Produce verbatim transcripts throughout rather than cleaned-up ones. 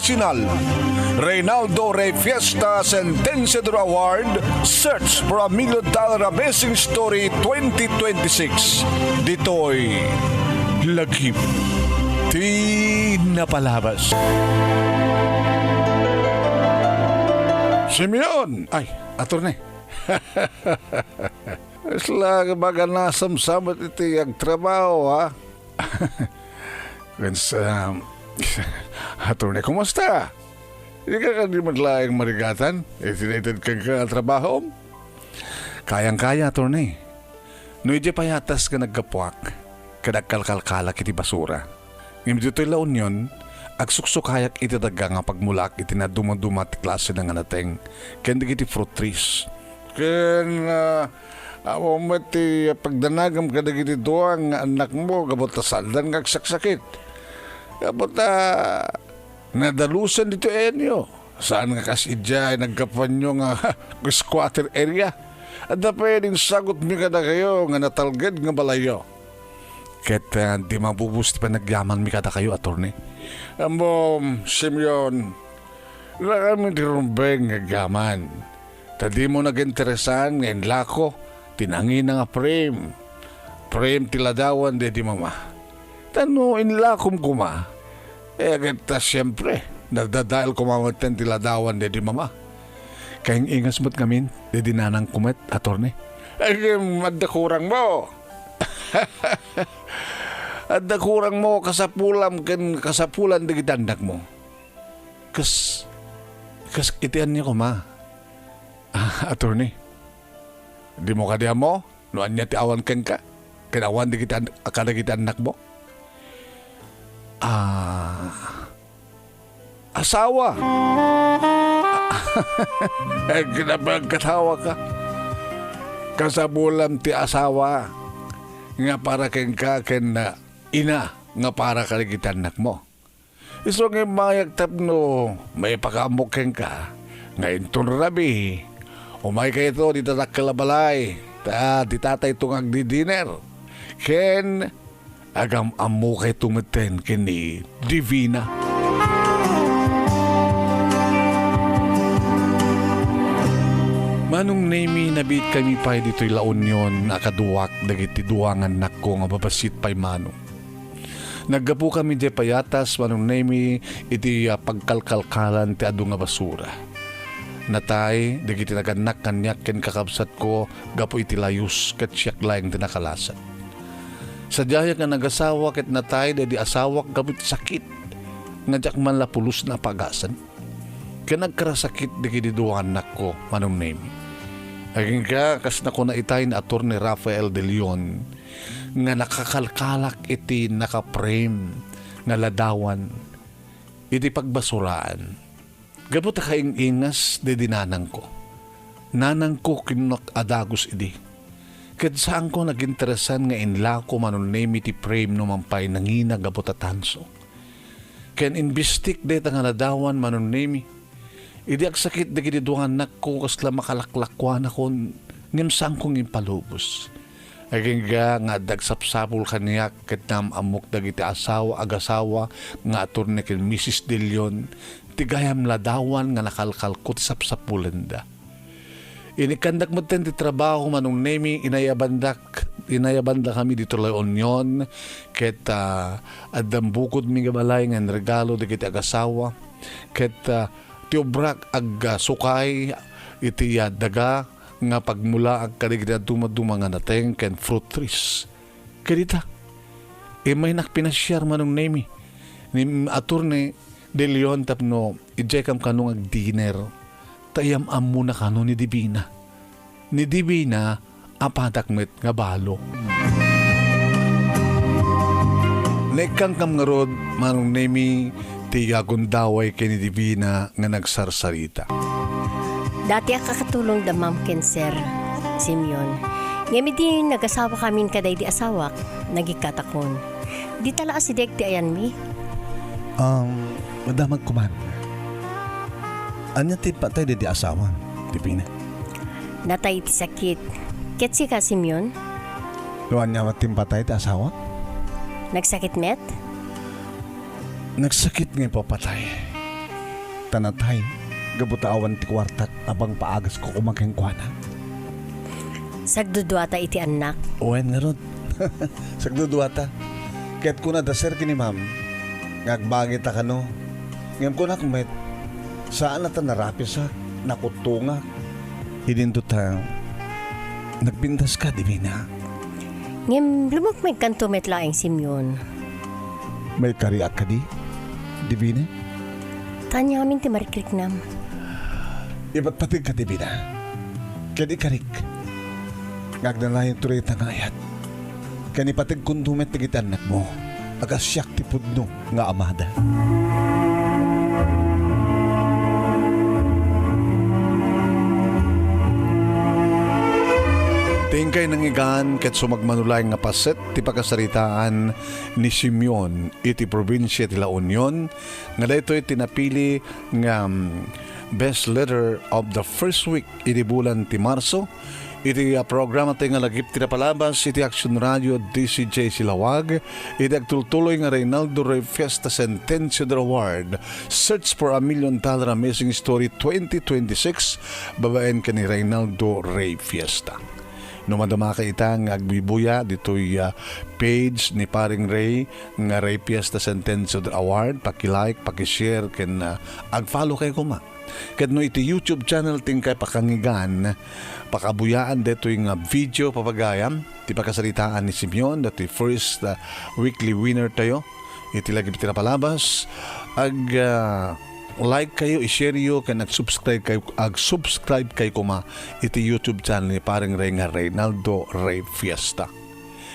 National Reynaldo Rey Fiesta Sentenciador Award, Search for a Million Dollar Amazing Story twenty twenty-six. Ditoy lagip ti napalabas. Simeon! Ay, attorney. Isla, baga nasamsamat iti agtrabaho, ha? Kens, um, attorney, kumusta? Ika kadi met laeng marigatan iti naited kenka a trabahom? Kayang-kaya, attorney. No idiay payatas nga naggapuak, ket agkalkalkalak iti basura. Ngem ditoy La Union, agsuksukayak iti daga nga pagmulaak iti nadumaduma ti klase nga nateng ken dagiti fruit trees. Ken, ah, ammom met ti pagdanagem kadagiti dua nga annakmo gapu ta saandan nga agsaksakit. Gapu ta nadalusen ditoy ayanyo. Saan nga kas idiay naggapuanyo nga squatter area. Adda pay ding sagutmi kadakayo nga natalged nga balayyo. Ket, ah, di mabubos ti panagyamanmi kadakayo, attorney. Ammom, Simeon, rakami ti rumbeng nga agyaman. Ta dimo naginteresan nga inlako ti nangina nga frame. Frame ti ladawan daydi mama. Ta no inlakom koma, eh, ket ta siempre, nadadael koma metten ti ladawan daydi mama. Kaing-ingas met ngamin daydi nanangko met, attorney. Ay, adda kurangmo. Adda kurangmo, kasapulam ken kasapulan dagiti annakmo. Kas, kas iti ania koma? Ah, attorney, dimo kadi ammo no ania ti awan kenka ken awan dagiti an-, kadagiti annakmo? Ah, asawa. Eh, kinapagkatawa ka. Kasapulam ti asawa nga para kenka ken, ah, ina nga para kadagiti annakmo. Isu nga immayak tapno maipakaammo kenka nga inton rabii, umaykayto dita dakkel a balay, ta di tatayto nga agdi-dinner. Ken agam-ammokayto metten ken ni Divina. Manong Nemi, nabiitkami pay ditoy La Union a kaduak dagiti dua nga annakko nga babassit pay manong. Naggapukami idiay payatas, Manong Nemi, iti, ah, pagkalkalkalan ti adu nga basura. Natay dagiti nagannak kaniak ken kakabsatko gapu iti layus, ket siak laeng ti nakalasat. Sadiayak nga nagasawa ket natay daydi asawak gapu iti sakit nga diak man la pulos nga apagasen. Ken agkarasakit dagiti dua nga annakko, Manong Nemi. Agingga kas nakuna itay ni Attorney Rafael De Leon, nga nakakalkalak iti naka-frame nga ladawan iti pagbasuraan. Gapu ta kaing-ingas daydi nanangko. Nanangko kinnak a dagus idi. Ket saanko naginteresan nga inlako, Manong Nemi, ti frame no man pay nangina gapu ta tanso. Ken imbestik dayta nga ladawan, Manong Nemi. Idi agsakit dagiti dua nga annakko, kasla makalaklakuanakon, ngem saanko nga impalubos. Agingga nga adda agsapsapul kaniak ket naam-ammok dagiti asawa, agasawa nga Attorney ken Missus De Leon, ti gayam ladawan nga nakalkalko ti sapsapulenda. Inikkandak metten ti trabaho, Manong Nemi, inayabandak, inayabandakami ditoy La Union, ket, ah, addan bukodmi nga balay nga inregalo dagiti agasawa, ket, ah, ti obrak agsukay iti, ah, daga nga pagmulaak kadagiti dumaduma nga nateng ken fruit trees. Kadita, immaynak pinasiar, Manong Nemi, ni Attorney De Leon tapno idiay kam kano nga agdinner, ta iyam-ammona kano ni Divina. Ni Divina, apadak met nga balo. Naikkan kam ngarud, Manong Nemi, ti agundaway ken ni Divina nga nagsarsarita. Dati a kakatulong da Ma'am ken Sir Simeon. Ngem idi nagasawakamin kadaydi asawak, nagikkatakon. Dita la asideg ti ayanmi? Um, madamag koman. Ania ti patay daydi asawam, Divina? Natay iti sakit. Ket sika, Simeon? No ania met ti patay ti asawak? Nagsakit met? Nagsakit nga ipapatay. ta natay, gapu ta awan ti kuartak a mangpaagasko koma kenkuana. Sagduduata iti annak. Wen ngarud. Sagduduata. Ket kuna da sir ken ni ma'am nga agbagita kano. Ngem kunak met, saan a ta narapisak, nakuttongak. Idinto ta nagpintaska, Divina. Ngem lumukmegkanto met laeng, Simeon. Maikariak kadi, Divina? Ania amin ti marikriknam? Ipatpategka, Divina. Ket ikarik nga agnanayon ti dayta nga ayat. Ken ipategkonto met dagiti annakmo, a kas siak ti pudno nga amada. Ti inkay nangngegan ket sumagmamano laeng nga paset ti pakasaritaan ni Simeon iti probinsia ti La Union, nga daytoy ti napili nga, um, best letter of the first week iti bulan ti Marso, iti, ah, programa tayo nga lagip ti napalabas iti Action Radio D C J Silawag, iti agtultuloy nga Reynaldo Rey Fiesta Sentencio de Award, Search for a Million Dollar Amazing Story twenty twenty-six, babaen ken ni Reynaldo Rey Fiesta. No madamaka ita nga agbubuya ditoy, ah, page ni Paring Rey nga Rey Fiesta Sentencio de Award, paki-like, paki-share, ken, ah, ag-follow kayo koma. Ket no iti YouTube channel ti inkay pakangngegana, pakabuyaan daytoy nga video, papagayam, ti pakasaritaan ni Simeon, daytoy first, ah, weekly winner tayo iti lagip ti napalabas. Ag, ah, like kayo, i-share yo, ken ag-subscribe kayo, ag-subscribe kayo koma iti YouTube channel ni Paring Rey nga Reynaldo Rey Fiesta.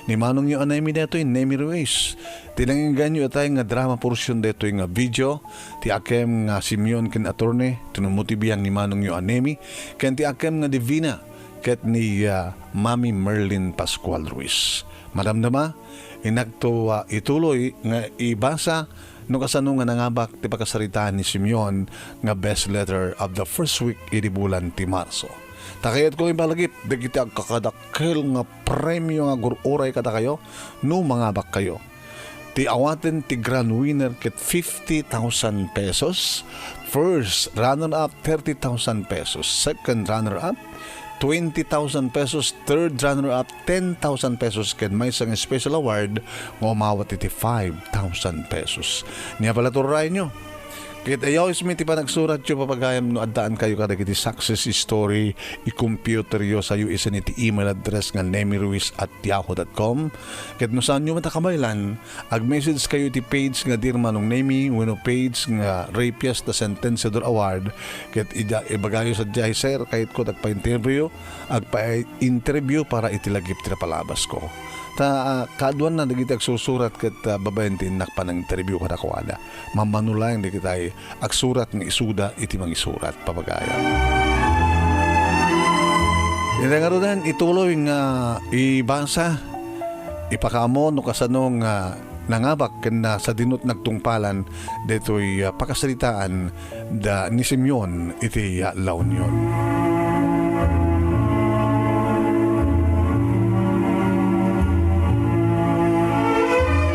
Ni manongyo a Nemi daytoy, Nemi Ruiz. Ti nangngegganyo itay nga drama portion daytoy nga video, ti akem nga Simeon ken Attorney, ti nummo ti biang ni manongyo a Nemi, ken ti akem nga Divina, ket ni, ah, Mami Merlin Pascual Ruiz. Madamdama, inakto, ah, ituloy nga ibasa no kasano nga nangabak ti pakasaritaan ni Simeon nga best letter of the first week idi bulan ti Marso. Ta kayatko nga ibalagip dagiti agkakadakkel nga premio nga agur-uray kadakayo no mangabak kayo. Ti awaten ti grand winner ket fifty thousand pesos, first runner-up thirty thousand pesos, second runner-up twenty thousand pesos, third runner-up ten thousand pesos, ken maysa nga special award nga umawat iti five thousand pesos. Nia pala, turrayenyo. Ket ayawesmi ti panagsuratyo, papagayam, no addaan kayo kadagiti success story, i-computer yo sayo, isend iti email address nga nemiruiz at yahoo dot com. Ket no saanyo met a kabaelan, ag-message kayo iti page nga Dear Manong Nemi wenno page nga Rey Fiesta Sentenciador Award. Ket ida, ibagayo sadiay, "Sir, kayatko ti agpa-interview, agpa-interview para iti lagip ti napalabasko." Ta, ah, kaaduanna dagiti agsusurat ket, ah, babaen ti innak panang-interview kadakuada. Mammano laeng dagiti agsurat nga isuda iti mangisurat, papagayam. Iti ngaruden, ituloy nga ibasa, ipakaammo no kasano nga nangabak ken nasadino ti nagtungpalan daytoy, ah, pakasaritaan da ni Simeon iti, ah, La Union.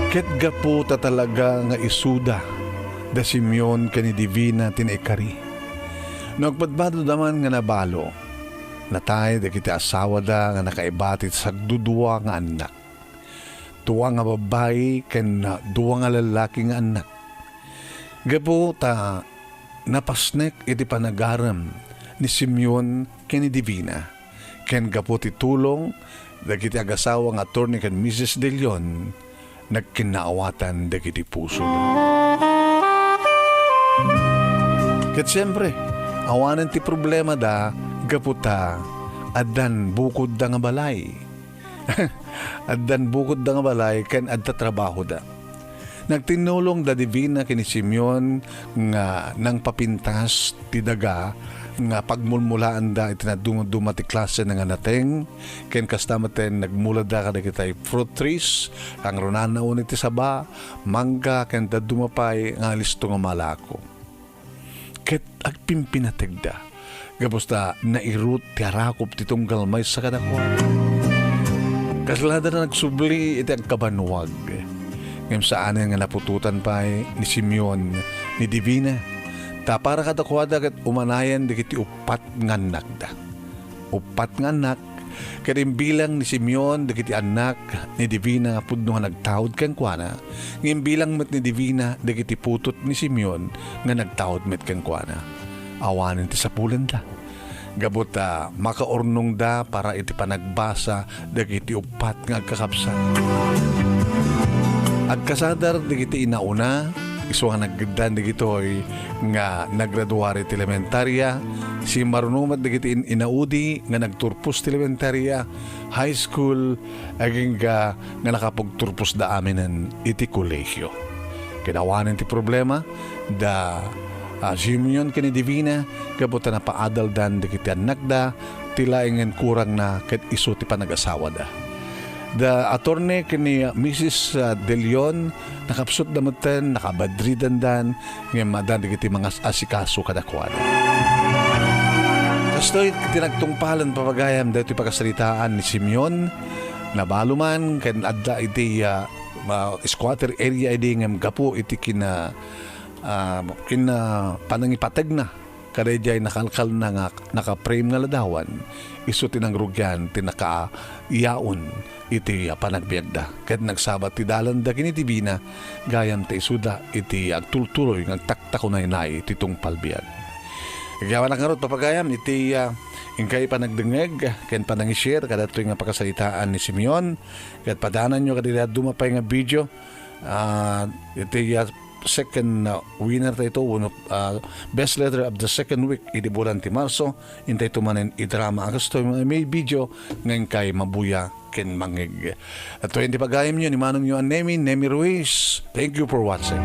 Ket gapu ta talaga nga isuda da Simeon ken ni Divina ti naikari. No agpadpadada man nga nabalo, natay dagiti asawada nga nakaiba ti sagdudua nga annak. Dua nga babbai ken dua nga lallaki nga annak. Gapu ta napasnek iti panagarem ni Simeon ken ni Divina, ken gapu ti tulong dagiti agasawa nga Attorney ken Missus De Leon, nagkinnaawatan dagiti puso. Ket siempre, awanen ti problemada gapu ta addan bukodda nga balay. Addan bukodda nga balay ken adda trabahoda. Nagtinnulong da Divina ken ni Simeon nga nangpapintas ti daga nga pagmulmulaanda iti nadumaduma ti klase nga nateng, ken kasta met nagmulada kadagiti fruit trees, kangrunanaon iti saba, mangga, ken dadduma pay nga alisto nga malako. Ket agpimpinategda, gapu ta nairut ti arakop ti tunggal maysa kadakuada. Kaslada nagsubli iti agkabanwag. Ngem saanen nga naputotan pay ni Simeon ni Divina. Ta para kadakuada ket umanayen dagiti uppat nga annakda. Uppat nga annak, ket imbilang ni Simeon dagiti annak ni Divina nga pudno nga nagtaud kenkuana, nga imbilang met ni Divina dagiti putot ni Simeon nga nagtaud met kenkuana. Awanen ti sapulenda. Gapu ta makaurnongda para iti panagbasa dagiti uppat nga agkakabsat. Agkasadar dagiti inauna, isu nga nagddan dagitoy nga naggraduar iti elementaria, simmaruno met dagiti in-, inaudi nga nagturpos ti elementaria, high school, agingga nga nakapagturposda aminen iti kolehio. Ket awanen ti problema, da, ah, Simeon ken ni Divina, gapu ta napaadaldan dagiti annakda, ti laengen kurangna ket isu ti panagasawada. Da Attorney ken ni Missus, ah, De Leon, nakapsutda metten, nakabadridandan, ngem adda dagiti mangas-asikaso kadakuada. Kastoy ti nagtungpalen, papagayam, daytoy pakasaritaan ni Simeon, nabalo man, ken adda iti, ah, ah, squatter area idi ngem gapu iti kina-, ah, kina-, panangipategna kadaydiay nakalkalna nga naka-frame nga ladawan, isu ti nangrugian ti nakaiyaon iti panagbiagda. Ket nagsabat ti dalanda ken ni Divina gayam ta isuda iti agtultuloy nga agtaktakunaynay ti tungpal biag. Agyawanak ngarud, papagayam, iti, ah, inkay panagdengngeg ken panangishare kadatoy nga pakasaritaan ni Simeon. Ket padananyo kadagiti dadduma pay nga video. Ah, iti, ah, second, ah, winner daytoy, wenno, ah, best letter of the second week iti bulan ti Marso, intayto manen idrama a kastoy nga may video nga inkay mabuya ken mangngeg. At iti pagayamyo ni manongyo a Nemi, Nemi Ruiz. Thank you for watching.